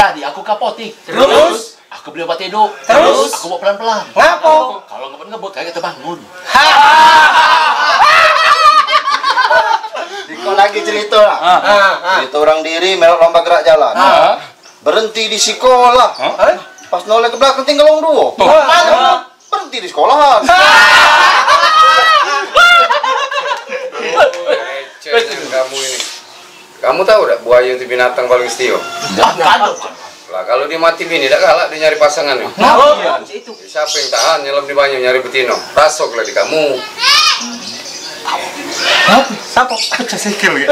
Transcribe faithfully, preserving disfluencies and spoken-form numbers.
Tadi aku ke apotik. Terus? Aku beli obat tidur. Terus? Aku bawa pelan-pelan. Ngapo? Kalau ngebut-ngebut, kagak tebangun. Iko lagi cerita lah. Ah. Ah, ah. Cerita orang diri melok lomba gerak jalan. Ah. Berhenti di sekolah. Hah? Pas noleh ke belakang tinggal wong duo. Tuh. Mana? Berhenti di sekolahan. Recehnya kamu ini. Kamu tahu dak buaya itu binatang paling setia? Dak, dak. Lah, kalau dia mati bini, dak galak dia nyari pasangan ni. Ngapo? Siapa yang tahan nyelam di banyu nyari betino? Rasok lah di kamu. Siapa? Pecah sikil ya.